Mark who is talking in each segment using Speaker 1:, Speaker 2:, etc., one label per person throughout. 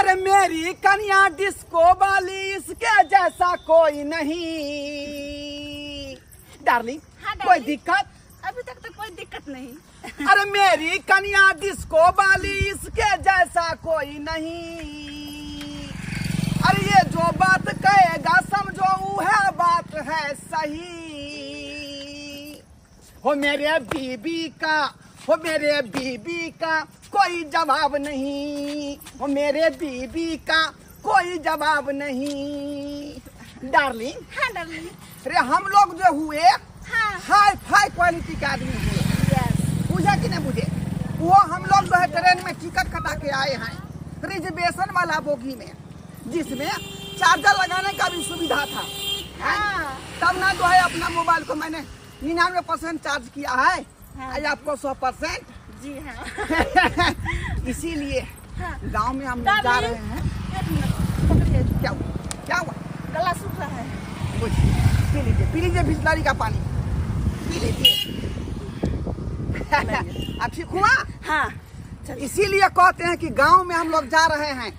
Speaker 1: अरे मेरी कन्या डिस्को वाली, इसके जैसा कोई नहीं। डार्लिंग,
Speaker 2: हाँ,
Speaker 1: कोई
Speaker 2: डार्लिंग।
Speaker 1: दिक्कत?
Speaker 2: अभी तक तो कोई दिक्कत नहीं।
Speaker 1: अरे मेरी कन्या डिस्को वाली, इसके जैसा कोई नहीं। अरे ये जो बात कहेगा समझो वह बात है सही। हो मेरे बीबी का, हो मेरे बीबी का कोई जवाब नहीं। हो मेरे बीबी का कोई जवाब नहीं। डार्लिंग।
Speaker 2: हाँ डार्लिंग।
Speaker 1: अरे हम लोग जो हुए,
Speaker 2: हाँ,
Speaker 1: हाई फाई क्वालिटी के आदमी हुए।
Speaker 2: यस।
Speaker 1: बुझा कि नहीं बुझे? वो हम लोग जो है ट्रेन में टिकट कटा के आए हैं रिजर्वेशन वाला बोगी में, जिसमें चार्जर लगाने का भी सुविधा था।
Speaker 2: हाँ।
Speaker 1: तब ना जो है अपना मोबाइल को मैंने 99% चार्ज किया है।
Speaker 2: हाँ।
Speaker 1: आज आपको 100%।
Speaker 2: जी हाँ।
Speaker 1: इसीलिए
Speaker 2: हाँ।
Speaker 1: गांव में हम लोग जा
Speaker 2: डार्लिंग,
Speaker 1: रहे हैं।
Speaker 2: एक मिनट पकड़िए।
Speaker 1: क्या हुआ, क्या हुआ?
Speaker 2: गला सूख रहा है।
Speaker 1: पी लीजिए, पी लीजिए बिस्लरी का पानी पी लीजिए। अब ठीक हुआ?
Speaker 2: हाँ।
Speaker 1: इसीलिए कहते हैं कि गांव में हम लोग जा रहे हैं।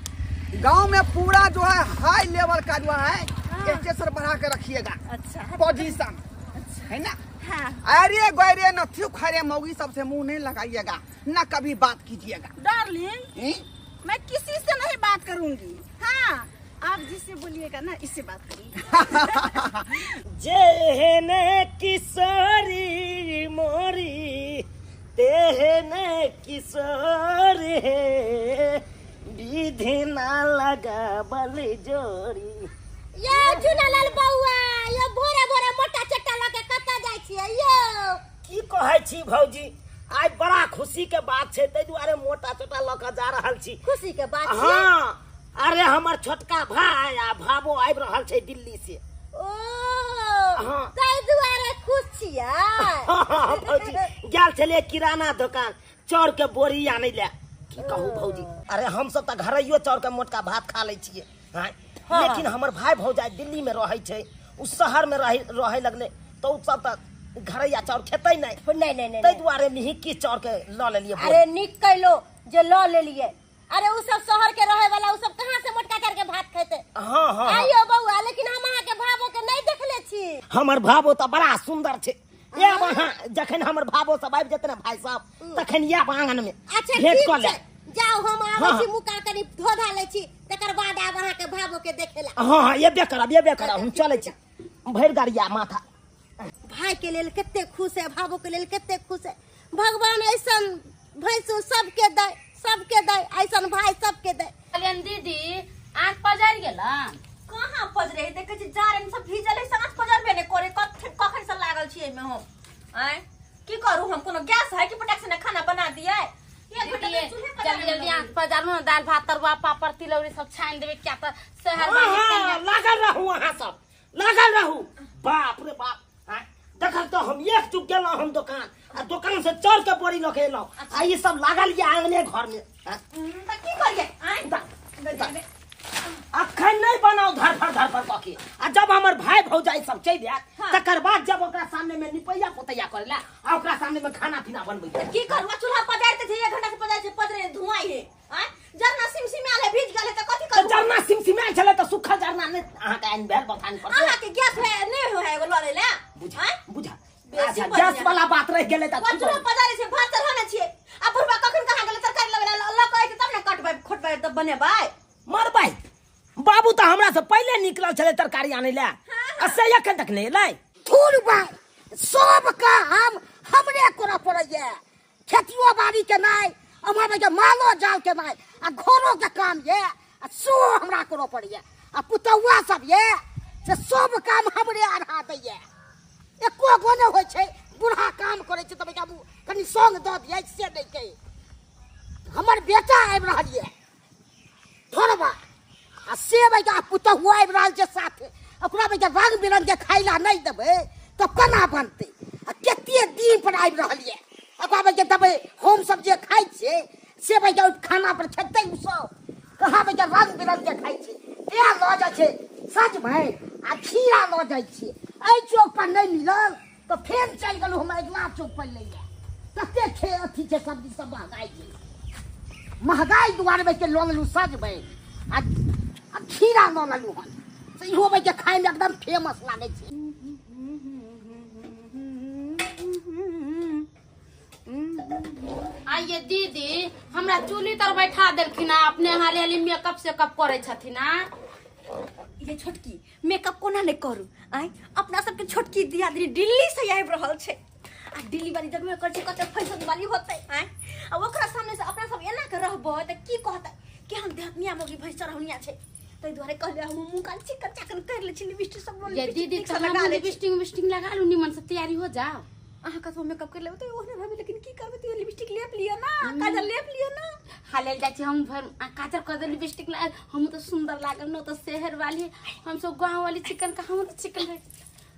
Speaker 1: गांव में पूरा जो है हाई लेवल का जो है स्टेशन बढ़ा के रखिएगा।
Speaker 2: अच्छा।
Speaker 1: पोजीशन है ना?
Speaker 2: हाँ।
Speaker 1: अरे गैरे नथु खरे मौगी सबसे मुंह नहीं लगाइएगा, ना कभी बात कीजिएगा।
Speaker 2: डार्लिंग,
Speaker 1: हैं?
Speaker 2: मैं किसी से नहीं बात करूंगी। हाँ, आप जिससे बोलिएगा ना इससे बात करूंगी।
Speaker 3: जेहने किशोरी मोरी तेहने किशोर हे, विधि ना लगाबल जोड़ी।
Speaker 4: यो झुनालाल बौआ, यो भोरे भोरे मोटा चट्टा लऽ के कतऽ जाइ छियै यो?
Speaker 3: की कहै छी भौजी, आइ बड़ा खुशी के बात छै, ताहि दुआरे मोटा चोटा लऽ के जा रहल छी।
Speaker 4: खुशी के बात छियै?
Speaker 3: हाँ, अरे हमर छोटका भाई आ भाबो आबि रहल छै दिल्ली से।
Speaker 4: ओ,
Speaker 3: हाँ।
Speaker 4: ताहि दुआरे खुश छियै?
Speaker 3: हाँ, भौजी गेल छलियै किराना दुकान चाउर के बोरी आनै लए। की कहू भौजी, अरे हम सब तऽ घरैयो चाउर के मोटका भात खा लै छियै। हाँ, लेकिन हमर भाई भौजाई दिल्ली में रहै छै, उ शहर में रहै लगलै तऽ उ सब तऽ घरैया चाउर खेतै नहि।
Speaker 4: नहीं नहीं नहीं।
Speaker 3: ताहि दुआरे मिहिकी चाउर के लऽ लेलियै बोरी।
Speaker 4: अरे नीक कैलो जे लऽ लेलियै। अरे उ सब शहर के रहे वाला, उ सब कहाँ से मोटका चाउर के भात खेतै?
Speaker 3: हाँ हाँ हाँ।
Speaker 4: आइयो बौआ, लेकिन हम अहाँ के भाबो के नहीं देखले छी।
Speaker 3: हमर भाबो तऽ बड़ा सुंदर छै। आब अहाँ जखन हमर भाबो सब आबि जेतै ने भाई साहब, तखन आयब आंगन में।
Speaker 4: अच्छा
Speaker 3: भेंट
Speaker 4: ठीक
Speaker 3: कऽ
Speaker 4: छै,
Speaker 3: लेब।
Speaker 4: जाउ हम आबै
Speaker 3: हाँ।
Speaker 4: छी, मुका कनि धो धा लै छी, तकर बाद आब अहाँ के भाबो के देखेला।
Speaker 3: हाँ हाँ, एबे करब एबे करब, हम चलै छी। भरि गाड़िया माथा।
Speaker 4: भाई के लेल कते खुश है, भाबो के लेल कते खुश है। भगवान ऐसन भैंसु सबके दे, सबके दे, ऐसन भाई सबके दे।
Speaker 5: कहलियनि दीदी आँख पजरि गेलन?
Speaker 6: कहाँ पजरे है? देखै छी जारन सब भीजल है, साँझ पजरबे नहि करे। कखन से लागल छी एहिमे हम? आँय, की करू हम? कोनो गैस है कि फटाक से ने खाना बना दियै? एक घंटा
Speaker 5: दीदी,
Speaker 6: तऽ चूल्हे पर
Speaker 5: जल्दी जल्दी आँख पजारू ने, दालि भात तरुआ पापड़ तिलौरी सब छानि देबै, किया तऽ शहर
Speaker 3: हाँ, हाँ, लागल रहू अहाँ सब, लागल रहू। बाप रे बाप, आँय, देखल तऽ हम एक चुक गेलहुँ हम दोकान, आ दोकान से चाउर के बोरी लऽ के एलहुँ, आ ई सब लागल यऽ आंगने घर में। आँय,
Speaker 6: तऽ की करियै? आँय,
Speaker 3: अखन नहीं बनाओ धरफड़ धरफड़ कऽ के, आ जब हमर भाई भौजाई सब चलि आयत तकर बाद जब ओकरा सामने में निपैया पोतैया करे ला, आ ओकरा सामने में खाना पीना बनबै।
Speaker 6: की करू? चूल्हा पजारि दै छै, एक घंटा से पजारि छै, पजरे धुआं हे। आँय, जरना सिमसिमायल है, भीज गेल है, तऽ कथी करू?
Speaker 3: जरना सिमसिमायल छलै तऽ सुखल जरना नहि अहाँके आनि भेल बथान पर।
Speaker 6: अहाँके गैस है नहि है एगो लऽ लै लए?
Speaker 3: बुझा
Speaker 6: आँय?
Speaker 3: बुझा।
Speaker 6: बेसी
Speaker 3: अच्छा,
Speaker 6: बढ़िया।
Speaker 3: गैस वाला बात रहि गेलै तऽ
Speaker 6: ओ चूल्हा पजारै छै, भात चढ़ाने छियै, आ बुढ़बा कखन कहाँ गेलै तरकारी लबै लए, लऽ कऽ एतै तब ने कटबै खोटबै तब बनेबै।
Speaker 3: मरबै बाबू तऽ हमरा से पहिले निकलल छलै तरकारी आनै लए, आ से एखन तक नहि एलै।
Speaker 7: थूर भाई, सब काम हमरे करऽ पड़ैया, खेतियो बाड़ी के नहि, हमर के मालो जाल के नहि, आ घरो के काम ये, आ सो हमरा करऽ पड़ैया, आ पुतौआ सब ये से सब काम हमरे अढ़ा दैया। एको गो नहि होइ छै, बूढ़ा काम करै छै तऽ कनि संग दऽ दियै, से नहि के। हमर बेटा आबि रहल ये थोड़बा, आ से भैया पुतहुआ आबि रहल छै साथे, ओकरा भैया रंग बिरंग के खाइ ला नहि देबै तऽ केना बनतै? आ कते दिन पर आबि रहल ये, ओकरा भैया देबै हम सब जे खाइ छियै से भैया ओहि खाना पर खेतै ओ सब। कहाँ भैया रंग बिरंग के खाइ छै, इएह लऽ जाइ छै सजमनि आ खीरा लऽ जाइ छियै। एहि चौक पर नहि मिलल तऽ फेर चलि गेलहुँ हम अगिला चौक पर लै लए। तते अथी छै सब्जी सब महगाइ छै, महगाइ दुआरे के लऽ लेलहुँ सजमनि। आ आ खीरा लऽ लेलहुँ हन से इहो के खायमे एकदम फेमस लागै छै।
Speaker 5: आइए दीदी हमरा चूल्ही तर बैठा देलखिन आ अपने हाली हाली मेकअप सेकअप करै छथिन। आ
Speaker 6: ये छोटकी मेकअप कोना नहीं करू आय, अपना सबके छोटकी दियादनी दिल्ली से आबि रहल छै आ दिल्ली वाली जगह कर छै कते फैशन वाली होतै आय, आ ओकरा सामने से अपना सब एना के रहबै त की कहतै कि हम देहतनिया मोगी भैंस चढ़ौनिया छै। तै दुआरे कहले हम मुंह कान चिकन चाकन कर ले छी, लिपस्टिक सब
Speaker 5: ये दीदी
Speaker 6: लिपस्टिक
Speaker 5: तो
Speaker 6: सब
Speaker 5: हम
Speaker 6: लगा ले छी।
Speaker 5: लिपस्टिक विस्टिक लगा लू निमन से तैयारी हो जाओ।
Speaker 6: अहाँ कतबो मेकअप कर लेबै त ओहने रहबै, लेकिन की करबै त लिपस्टिक लेप लिअ ना, काजल लेप लिअ ना।
Speaker 5: हाले जाइ छी हम भर आ काजल कर दे लिपस्टिक लगा हम तो सुंदर लागल न तो शहर वाली हम सब गांव वाली चिकन का हम तो चिकन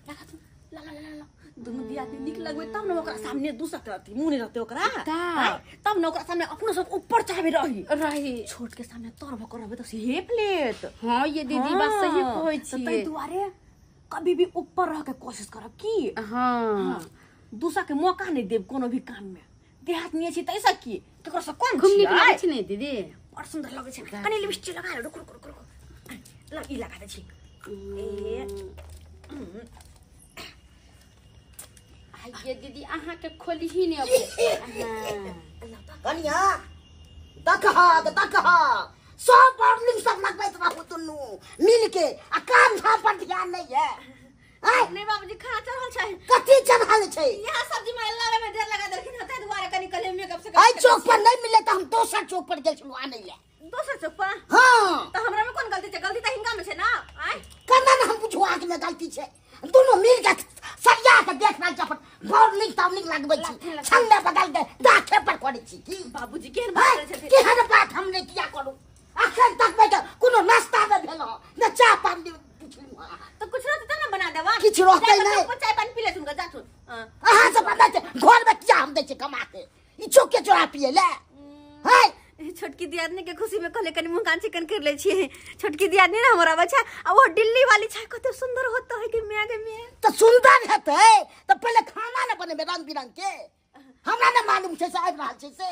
Speaker 5: लगा तू
Speaker 6: ला ला ला ला दुनू दियादनी नीक लगबै तब न ओकरा सामने दूसत रहती मुँह नहीं रहते ओकरा
Speaker 5: ता।
Speaker 6: आँय, तब न ओकरा सामने अपनो सब ऊपर चाहबे रही
Speaker 5: रही
Speaker 6: छोट के सामने तर भऽ कऽ रहबै तऽ से हेप लेत।
Speaker 5: हाँ ये दीदी बात सही कहै
Speaker 6: तऽ ताहि
Speaker 5: छी।
Speaker 6: दुआरे कभी भी ऊपर रह के कोशिश करब की
Speaker 5: हाँ
Speaker 6: दूसरा के मौका नहीं देब कोनो भी काम में। देहात नहीं छी तैसा की केकरो से कम
Speaker 5: खूब नीक
Speaker 6: छियै?
Speaker 5: लागै छै ने दीदी,
Speaker 6: बड़ सुंदर लगै छै। कनि लिपस्टिक लगा ले, रुक रुक रुक रुक ल ई लगा दै छी। ए
Speaker 5: ये दीदी अहाँ के खोली ही नहीं अबै। हाँ।
Speaker 7: कनिया देखहक देखहक सब बर्लिंग सब लगबैत रहू दुनू मिल के आ काम धाम पर ध्यान नहीं है। आँय,
Speaker 6: नहीं बाबूजी खाना चढ़ल छै,
Speaker 7: कथी चढ़ल छै?
Speaker 6: यहाँ सब्जी में लावे में ढेर लगा देलखिन हँ, ताहि दुआरे कनि कहलियै मेकअप से
Speaker 7: एहि चौक पर नहीं मिले तऽ हम दोसर चौक पर गेल छलहुँ आनै लए।
Speaker 6: दोसर चौक पर?
Speaker 7: हाँ
Speaker 6: तऽ हमरा में कोन गलती छै? गलती तऽ हिनका में छै ना। आँय
Speaker 7: केना ने हम बुझू अहाँके में गलती छै? दुनू मिल के सरिया के देख रहल छी अपन बर्लिंग तावलिंग लगबै छी, छन्ने बदल के दाखे पर करै छी की
Speaker 6: बाबूजी केहन बात
Speaker 7: हैं?
Speaker 6: करै छथिन?
Speaker 7: केहन बात हम नहि किया करू? अखन तक में कोनो नाश्ता नहि भेल हँ, ने चाह पानी पुछलहुँ हँ।
Speaker 6: तऽ कुछ रहतै तब ने बना देबा।
Speaker 7: किछु रहतै नहि।
Speaker 6: चाय पानी पी लेथुन जाथुन। हाँ।
Speaker 7: अहाँ सब बना छै घर में किया हम दै छै कमा के? ई चौके चोरा पिए ले हैं?
Speaker 6: छोटकी दियादनी के खुशी में कहले कनि मुँह कान चिकन कर ले छियै। छोटकी दियादनी ने हमर आबै छै आ वो दिल्ली वाली छै कते सुंदर होता है कि मैं गे मैं
Speaker 7: तऽ सुंदर हेतै तऽ पहिले खाना ने बनेबै रंग बिरंग के। हमरा ने मालूम छै से आबि रहल छै से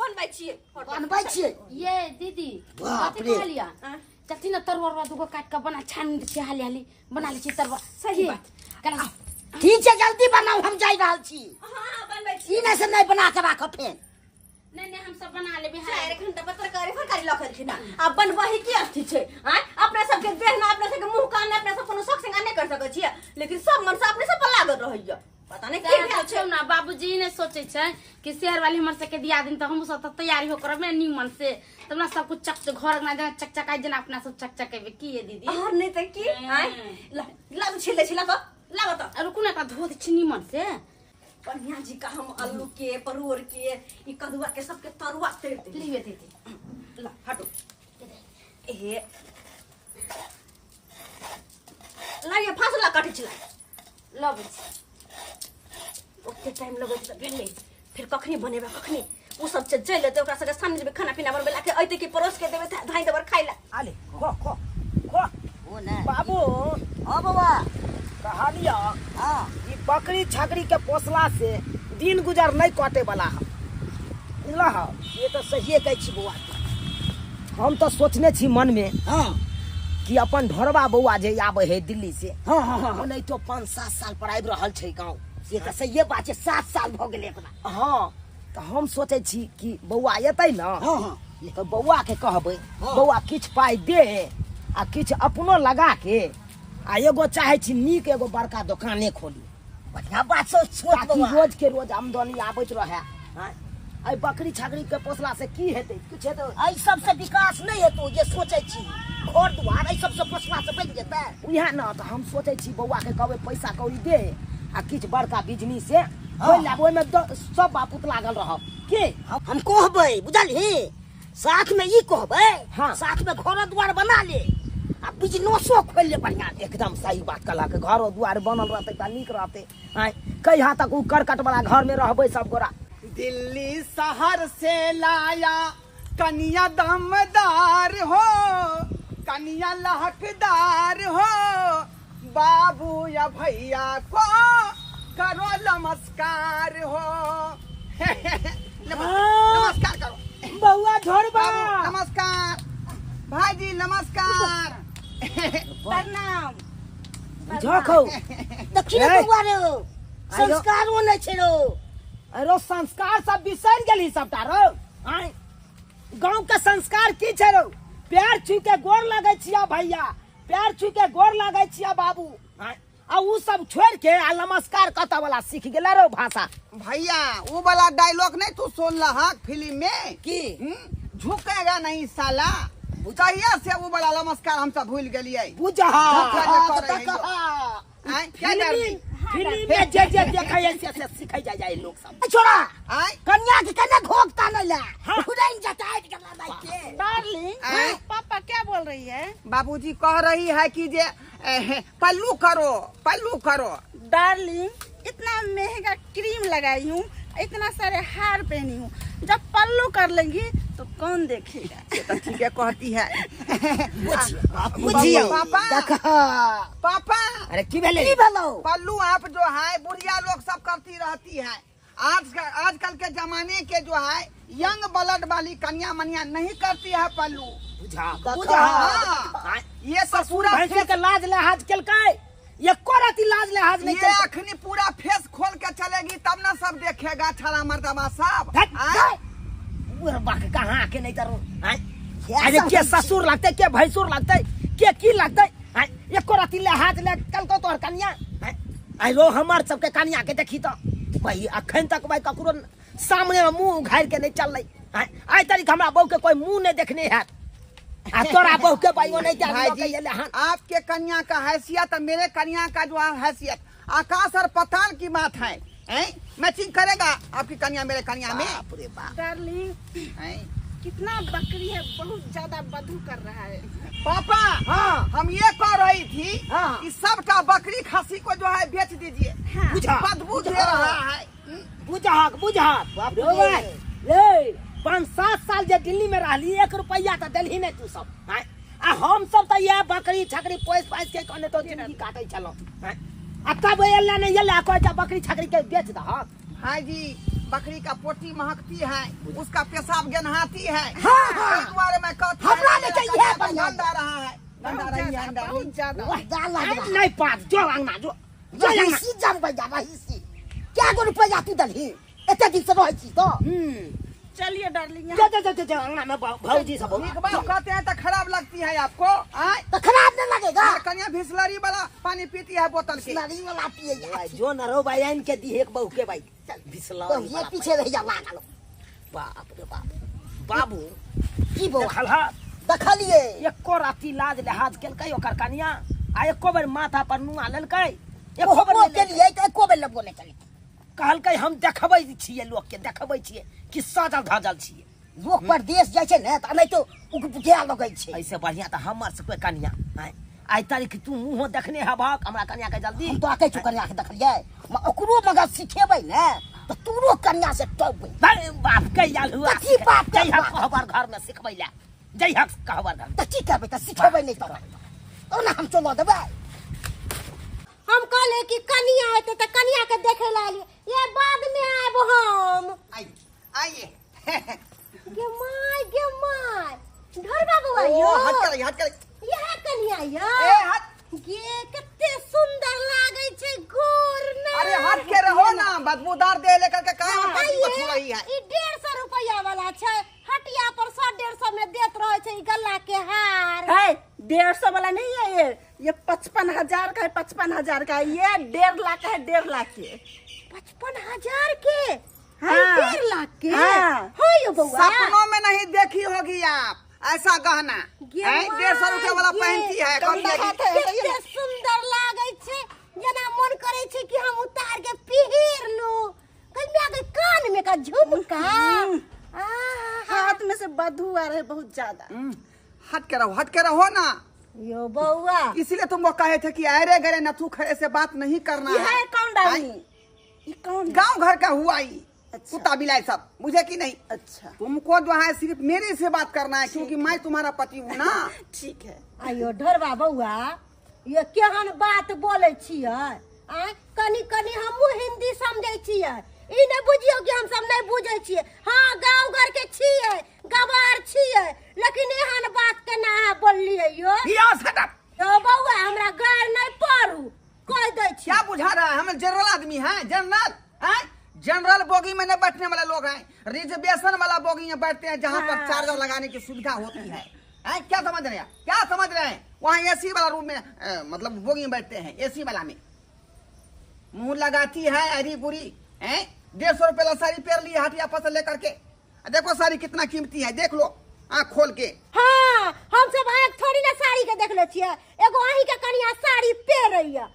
Speaker 6: बनबै छियै
Speaker 7: बनबै छियै।
Speaker 5: ये दीदी
Speaker 7: बाप
Speaker 5: कथी
Speaker 7: रे।
Speaker 5: कहलियै? चलती ना तरुआ उरुआ दूगो काट के बना छान दै छियै, हाली हाली बना लै छियै तरुआ।
Speaker 6: सही बात।
Speaker 5: कला
Speaker 7: ठीक छै जल्दी बनाउ हम जाइ रहल छी।
Speaker 6: हाँ बनबै छियै।
Speaker 7: ई नहि से नहि बना के राखब फेर।
Speaker 5: नहीं नहीं हम सब बना लेबै।
Speaker 6: 4 घंटा पर तरकारी फरकारी लखल ना आ बनबही की अथी छै? आँय अपना सबके देह ना अपना सबके मुँह कान ना अपना सब कोनो शौक सिंगार नहीं कर सकै छियै, लेकिन सब मन से अपने सब पर लागल रहैया। पता नहीं की भेल छै
Speaker 5: ना बाबूजी ने सोचे छै कि शहर वाली हमर सबके दिया दिन तऽ हमहूँ सब तऽ तैयारी हो करब ने नीमन से, तब ना सब कुछ चक घर अंगना जेना चकचकाइ जेना अपना सब चकचकेबै की ये दीदी?
Speaker 6: और नहीं तऽ की? आँय ला ला छिले छिला तऽ लाबऽ तऽ
Speaker 5: रुकू ना एकरा धो दै छी नीमन से।
Speaker 6: बढ़िया जी का हम आलू के परोड़ के ई कदुआ के सबके तरुआ तैर दे
Speaker 5: लिहे दीदी।
Speaker 6: ला हटो ए ला ये फासला काटै छी
Speaker 5: लबै छी।
Speaker 6: ओते टाइम लगै छै तऽ भेलै फिर कखनी बनेबै कखनी उ सब चलि लेतै ओकरा सबके सामने जेबै खाना पीना बनबै ला के अइतै कि परोस के देबै धाइ देबै खाइ ला।
Speaker 3: आले खो खो खो
Speaker 7: ओ ने
Speaker 3: बाबू।
Speaker 7: हाँ बाबा
Speaker 3: कहलिया
Speaker 7: हाँ
Speaker 3: ई बकरी छकरी के पोसला से दिन गुजर नहीं कटे वाला है बुझला है?
Speaker 7: ये तो सहिए कहै छी बौआ।
Speaker 3: हम तो सोचने छी मन में
Speaker 7: हाँ
Speaker 3: कि अपन ढोरबा बौआ जे आबै है दिल्ली से
Speaker 7: हाँ हाँ हाँ
Speaker 3: नहीं तो 5-7 साल पर आबि रहल छै गाँव।
Speaker 7: ये तो सहिए बात छै, 7 साल भऽ गेलै एकरा।
Speaker 3: हाँ तऽ हम सोचै छी कि बौआ एतै ने
Speaker 7: हाँ हाँ
Speaker 3: तऽ बौआ के कहबै
Speaker 7: हाँ।
Speaker 3: बौआ किछु पाइ दे आ किछु अपनो लगा के आ एगो चाहै छी नीक एगो बड़का दोकाने खोली।
Speaker 7: बढ़िया बात सोच
Speaker 3: ताकि रोज के रोज आमदनी आबैत रहे। एहि बकरी छकरी के पोसला से की हेतै? किछु हेतै?
Speaker 7: एहि सबसे विकास नहीं हेतौ जे सोचै छी, घर दुआर एहि सबसे पोसला से बनि जेतै।
Speaker 3: उएह ने तऽ हम सोचै छी बौआ के कहबै पैसा कौड़ी दे आ किछु बड़का बिजनेस से खोलि लेब, ओहिमे सब बापूत लागल रहब की?
Speaker 7: हम कहबै बुझलही, साथ में ई कहबै।
Speaker 3: हाँ।
Speaker 7: साथ में घर दुआर बना ले आ बिजनेसो खोलि ले बढ़िया।
Speaker 3: एकदम सही बात कहलक, घरो दुआर बनल रहतै तऽ नीक रहतै। आँय कहिया तक ओ करकट वाला घर में रहबै सब गोरा?
Speaker 1: दिल्ली शहर से लाया कनिया दमदार हो, कनिया लहकदार हो, बाबू या भैया को करो नमस्कार हो। नमस्कार करो
Speaker 3: बउआ झोरबा।
Speaker 1: नमस्कार। भाईजी नमस्कार।
Speaker 2: प्रणाम।
Speaker 3: बुझखौ
Speaker 7: देखी रे बौआ रे, संस्कारो नै छै रो।
Speaker 3: अरे संस्कार सब बिसरि गेली सबटा रो। आय गांव के संस्कार की छै रो? प्यार छू के गोर लगै छिया भैया, प्यार छू के गोर लगै छिया बाबू। आ उ सब छोड़ के आ नमस्कार कत वाला सीख गेला रो भाषा।
Speaker 1: भैया वो वाला डायलॉग नहीं तू सुन लहा फिल्म में
Speaker 3: की
Speaker 1: झुकेगा नहीं साला, तहिया से वो वाला नमस्कार हम सब भूल गेलिए।
Speaker 3: बुझा फिल्म में जे जे देखै से सिखै जाय जाय लोग सब।
Speaker 7: छोड़ा
Speaker 1: आय
Speaker 7: कन्या के कन्या घोकता नहीं ला उड़ाइन जटाइट करला भाई के।
Speaker 2: डार्लिंग पापा क्या बोल रही है?
Speaker 1: बाबूजी कह रही है कि जे पल्लू करो पल्लू करो।
Speaker 2: डार्लिंग इतना महंगा क्रीम लगाई हूँ, इतना सारे हार पहनी हूँ, जब पल्लू कर लेंगी तो कौन देखेगा?
Speaker 1: ये तो ठीक है कहती है।
Speaker 7: बुझियो
Speaker 1: पापा पापा
Speaker 3: अरे की भेलै?
Speaker 7: की भेलौ?
Speaker 1: पल्लू आप जो है बुढ़िया लोग सब करती रहती है। आजकल के जमाने के जो है यंग ब्लड वाली कन्या मनिया नहीं करती है पल्लू।
Speaker 3: बुझा बुझा
Speaker 1: ये सब पूरा
Speaker 3: भैंसी के लाज लिहाज केलकै, एको राती लाज लिहाज नहीं
Speaker 1: ये अखनी पूरा फेस खोल के चलेगी तब ना सब देखेगा छड़ा मर्दबा सब।
Speaker 3: कहाँ के नहीं करो? अरे के ससुर लगते के भैंसुर लगते के की लगते, एको राती लिहाज ले कल तोहर कन्या। आइ रो हमार सबके कन्या के देखी तो भाई अखन तक भाई ककरो सामने में मुंह उघार के नहीं चल रही। आइ तारीख हमरा बहू के कोई मुंह नहीं देखने है, आ तोरा बहू के भाई नहीं
Speaker 1: भाईजी। आपके कन्या का हैसियत और मेरे कन्या का जो हैसियत आकाश और पताल की बात है। मैचिंग करेगा आपकी कन्या मेरे कन्या में।
Speaker 3: बाप रे बाप।
Speaker 2: डार्लिंग कितना बकरी है, बहुत ज्यादा बदबू कर रहा है।
Speaker 1: पापा हाँ हम ये कह रही थी हाँ। कि सबका बकरी खसी को जो है बेच दीजिए। हाँ। बदबू दे रहा है।
Speaker 3: बुझाक बुझाक ले 5-7 साल जे दिल्ली में रहली 1 रुपया तो दिलही नहीं तू सब। आ हम सब तो यह बकरी छकरी पोस पास के कने तो जिंदगी काटे छलो। आ तब एला नहीं एला कहै बकरी छकरी के बेच दहक।
Speaker 1: भाईजी बकरी का पोटी महकती है, उसका पेशाब गन्हाती है।
Speaker 7: हाँ हाँ।
Speaker 1: में
Speaker 7: हमरा नहीं चाहिए
Speaker 1: गंदा रहा है, गंदा रही है
Speaker 2: बहुत ज्यादा।
Speaker 3: नहीं पास जो अंगना जो
Speaker 7: रहीसी जम भैया रहीसी क्या गो रुपया तू दलही एते दिन से रहै छी तो।
Speaker 2: चलिए डार्लिंग
Speaker 3: जा जा जा जा अंगना में भौजी सब
Speaker 1: एक बार कहते हैं तो खराब लगती है आपको। आए
Speaker 7: तो खराब नहीं लगेगा।
Speaker 1: कन्या बिसलरी वाला पानी पीती है बोतल के,
Speaker 7: बिसलरी वाला पिए
Speaker 3: जो न रो भाई इनके दी एक बहू के भाई चल बिसलरी
Speaker 7: ये पीछे रह जा लागल।
Speaker 3: बाप रे बाप बाबू
Speaker 7: की बोल
Speaker 3: देखलहा
Speaker 7: देखलिए
Speaker 3: एको राती लाज लिहाज केलकै ओकर कन्या आ एको बेर माथा पर नुआ लेलकै, एको बेर
Speaker 7: के लिए तो एको बेर लगबो नहीं केलकै।
Speaker 3: कहलकै हम देखबै छियै लोक के, देखबै छियै कि सजल धजल छियै।
Speaker 7: लोक परदेश जाइ छै ने तऽ नहि तो उगबुकिया लगै छै।
Speaker 3: ऐसे बढ़िया तऽ हमर सबके कन्या आइ तारीख तू मुँहो देखने हेबहक हमरा कन्या के जल्दी।
Speaker 7: हम तो आकै छु कन्या के देखलियै, ओकरो मगर सिखेबै ने तऽ तोरो कन्या से टपबै।
Speaker 3: बाप के आयल हुआ
Speaker 7: कथी बाप के
Speaker 3: जइहक कहबर घर में सिखबै ला, जइहक कहबर घर
Speaker 7: तऽ की करबै तऽ सिखेबै नहि तऽ ओना हम चलऽ देबै।
Speaker 4: हम कहले कि कन्या हेतै तऽ कन्या के देखे ला एलियै, ये बाद में आयब हम।
Speaker 1: आइए आइए
Speaker 4: गे my गे my ढोरबा बौआ यो
Speaker 1: हट कर हट कर
Speaker 4: यह कन्या यो
Speaker 1: ए हट
Speaker 4: गे कते सुंदर लागै छै गोर ना।
Speaker 1: अरे हट के रहो ना, बदबूदार दे लेकर के कहां बदबू रही है।
Speaker 4: ई 150 रुपया वाला छै, हटिया पर 100-150 में देत रहे छै ई गला के हार।
Speaker 2: है 150 वाला नहीं है ये 55,000 का है, 55,000 का है ये, 1.5 लाख का है, 1.5 लाख के
Speaker 4: 55,000 के। हाँ 1.5 लाख के।
Speaker 2: हाँ
Speaker 4: यो बउआ
Speaker 1: सपनों में नहीं देखी होगी आप ऐसा गहना। 150 रुपया वाला पहनती है।
Speaker 4: कते सुंदर लागै छै, जेना मन करै छै कि हम उतार के पहिर लू। कन्या के कान में का झुमका,
Speaker 2: हाथ में से बदबू आ रहे बहुत ज्यादा।
Speaker 1: हट के रहो हट के रहो ना
Speaker 4: यो बउआ।
Speaker 1: इसीलिए तुम वो कहे थे कि अरे गरे नथु खड़े से बात नहीं करना
Speaker 2: है। कौन डाली ये कौन
Speaker 1: गांव घर का हुआ ही कुत्ता बिलाई सब, मुझे की नहीं।
Speaker 2: अच्छा
Speaker 1: तुमको जो है सिर्फ मेरे से बात करना है क्योंकि मैं तुम्हारा पति हूँ ना।
Speaker 2: ठीक है।
Speaker 4: आयो ढोरबा बउआ ये केहन बात बोले छियै? आय कनी कनी हमहूँ हिंदी समझै छियै। ई नै बुझियौ कि हम सब नै बुझै छियै। हां गांव घर के छियै, गवार छियै, लेकिन एहन बात केना अहाँ बोललियै यो?
Speaker 1: यो शट अप।
Speaker 4: यो बौआ हमरा गार नै पड़ू, कह दै छी।
Speaker 1: क्या बुझा रहा है, हम जनरल आदमी हैं, जनरल हैं, जनरल बोगी में न बैठने वाला लोग हैं, रिजर्वेशन वाला बोगी में बैठते हैं जहाँ पर चार्जर लगाने की सुविधा होती है। हैं, क्या समझ रहे हैं, क्या समझ रहे हैं? वहाँ एसी वाला रूम में मतलब बोगी में बैठते हैं, एसी वाला में मुंह लगाती है अरी बुरी। हैं, 150 रुपये ला साड़ी पेर ली हटिया फसल लेकर के, देखो साड़ी कितना कीमती है, देख लो आँख खोल के।
Speaker 4: हाँ हम सब आँख थोड़ी ना साड़ी के देख ले छियै, एगो अहीं के कनिया साड़ी पेरैया।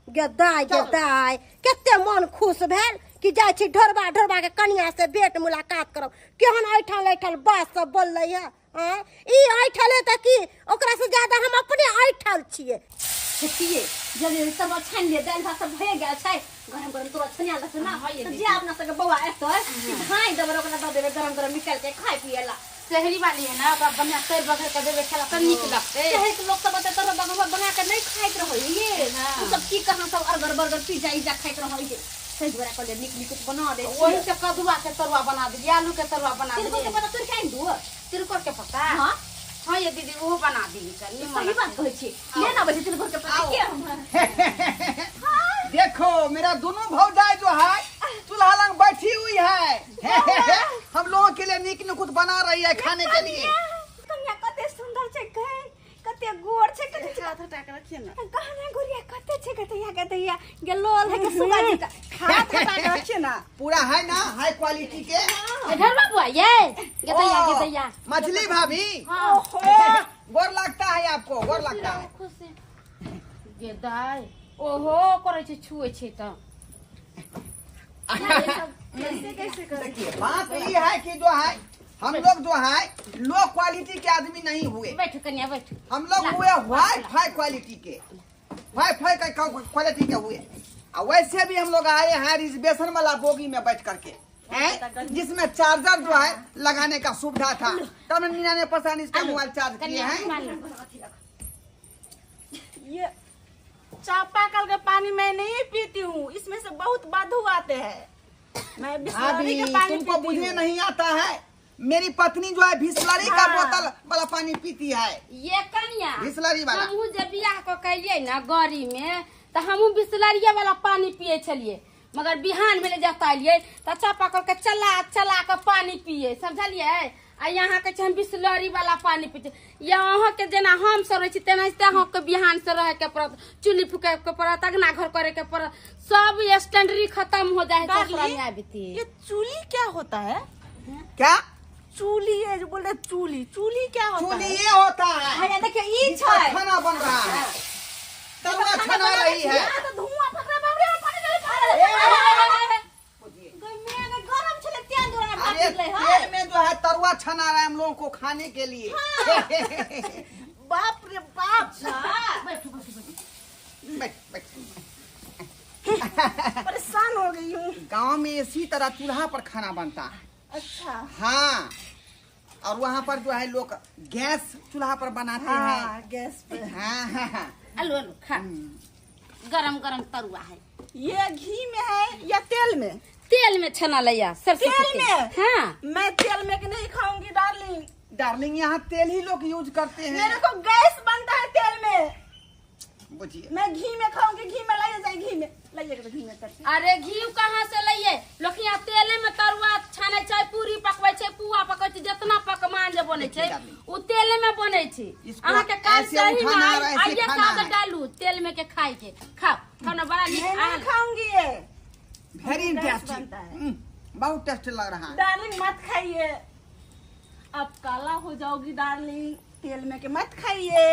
Speaker 4: गदाय गदाय कते मन खुश भेल कि जाइ छी ढोरबा ढोरबा के कनिया से भेंट मुलाकात करब। केहन ऐठल ऐठल बात सब बोललै है। ई ऐठल है त की ओकरा से ज्यादा हम अपने ऐठल छियै।
Speaker 6: खेतिए जल्दी सब छानि लिअ, दालि भात सब भए गेल छै, गरम गरम तोरा छानि लग ना त जे अपना सबके बौआ एतै कि धाइ देबै, ओकरा दऽ देबै गरम गरम निकालि के खाय पिए ला।
Speaker 5: शहरी वाली है ना, ओकरा बढ़िया तर बघर के देबै खेला त नीक लगतै।
Speaker 6: शहर के लोग सब एतै तर बघर बना के नहीं खाइत रहै ये, उ सब की कहाँ सब अर्गर बर्गर पिज्जा इज्जा खाइत रहै ये, तै दुआरे कहलियै नीक नीक बना दै
Speaker 5: छियै। ओही से कदुआ के तरुआ बना देलियै, आलू के तरुआ बना देलियै।
Speaker 6: तिलकोर के पत्ता तोड़ि के आनि दू?
Speaker 5: तिलकोर के पत्ता
Speaker 6: हां
Speaker 5: हां ये दीदी ओहो बना दी।
Speaker 6: सही बात कहै छी, ले ना बजे तिलकोर के पत्ता के हम।
Speaker 1: देखो मेरा दोनों भौजाई जो है चूल्हा लग बैठी हुई है, हम लोगों के लिए नीक नुकुत बना रही है खाने के लिए।
Speaker 6: कन्या कते सुंदर छै, कते गोर छै, कते
Speaker 2: हाथ हटा के रखिए ना।
Speaker 6: गहना गुड़िया कते छै, कते या कते या गेलोल है के सुगा जी का
Speaker 2: हाथ हटा के रखिए ना,
Speaker 1: पूरा है ना हाई क्वालिटी के।
Speaker 5: इधर बाबू ये गदैया गदैया
Speaker 1: मछली भाभी।
Speaker 5: ओहो
Speaker 1: गोर लगता है आपको, गोर लगता है।
Speaker 5: खुश गदाय ओहो करै छै, छुए छै त
Speaker 2: कैसे कैसे कर।
Speaker 1: देखिए बात ये है कि जो है हम लोग जो है लो क्वालिटी के आदमी नहीं हुए।
Speaker 5: बैठ कन्या बैठ।
Speaker 1: हम लोग हुए हाई फाई क्वालिटी के, हाई फाई क्वालिटी के हुए। और वैसे भी हम लोग आए हैं रिजर्वेशन वाला बोगी में बैठ करके, हैं, जिसमें चार्जर जो है लगाने का सुविधा था, तब 99 परसेंट इसका मोबाइल चार्ज किए हैं।
Speaker 2: ये चापाकल का पानी मैं नहीं पीती हूँ, इसमें से बहुत बदबू आते हैं। मैं बिस्लरी के पानी
Speaker 1: तुमको बुझने नहीं आता है, मेरी पत्नी जो है बिस्लरी का बोतल वाला पानी पीती है।
Speaker 5: ये कन्या
Speaker 1: बिस्लरी वाला।
Speaker 5: हमहू जब बियाह क कलियै ना गड़ी में त हमहू बिस्लरिया वाला पानी पिए छलियै, मगर बिहान भेलै जब अलियै त चापाकल के चला चला के पानी पिए, समझलियै? आ यहाँ के हम बिस्लरी वाला पानी पीते। या अहाँ के जेना हम सब रहै छी तेनाहिते अहाँ के बिहान से रहे के पड़त, चूल्ही फूके के पड़त, अगना घर करे के पड़त, सब स्टैंडरी खत्म हो जाए।
Speaker 2: ये चूल्ही क्या होता है?
Speaker 1: क्या
Speaker 2: चूल्ही है जो बोल रहे चूल्ही, चूल्ही क्या होता है?
Speaker 1: चूल्ही ये होता है,
Speaker 6: देखिए ई छै
Speaker 1: खाना बन रहा है, तवा छना रही है,
Speaker 6: तो धुआं पकड़ा बाबरे पानी डाल गरम छले तेल द्वारा भाप निकले है।
Speaker 1: तेल में जो है तरुआ छना रहा है हम लोगों को खाने के लिए।
Speaker 2: बाप रे बाप,
Speaker 5: बैठ बैठ
Speaker 1: बैठ,
Speaker 2: परेशान हो गई हूँ।
Speaker 1: गाँव में इसी तरह चूल्हा पर खाना बनता है।
Speaker 2: अच्छा
Speaker 1: हाँ, और वहाँ पर जो है लोग गैस चूल्हा पर बनाते हैं,
Speaker 2: गैस पे।
Speaker 1: हाँ हाँ,
Speaker 5: आलू आलू खा, गरम गरम तरुआ है।
Speaker 2: ये घी में है या तेल में?
Speaker 5: तेल में छना लिया, सरसों
Speaker 2: तेल में।
Speaker 5: हाँ
Speaker 2: मैं तेल में नहीं खाऊंगी डार्लिंग।
Speaker 1: डार्लिंग यहाँ तेल ही लोग यूज करते हैं।
Speaker 2: मेरे को गैस बनता है तेल में।
Speaker 1: बुझिए
Speaker 2: मैं घी में खाऊंगी, घी में लाइए जाए, घी में लाइए, घी में करके।
Speaker 5: अरे घी कहाँ से लाइए, लोग यहाँ तेले में तरुआ छाने छै, पूरी पकबै छै, पुआ पकबै छै, जितना पकवान जे बनै छै उ तेले में बनै छै। अहाँ के काज सही में आइए काज डालू तेल में के खाय के, खाओ खाना बड़ा नीक।
Speaker 2: मैं खाऊंगी, ये
Speaker 1: वेरी टेस्टी, बहुत टेस्ट लग रहा है।
Speaker 2: डार्लिंग मत खाइए, आप काला हो जाओगी डार्लिंग, तेल में के मत खाइए।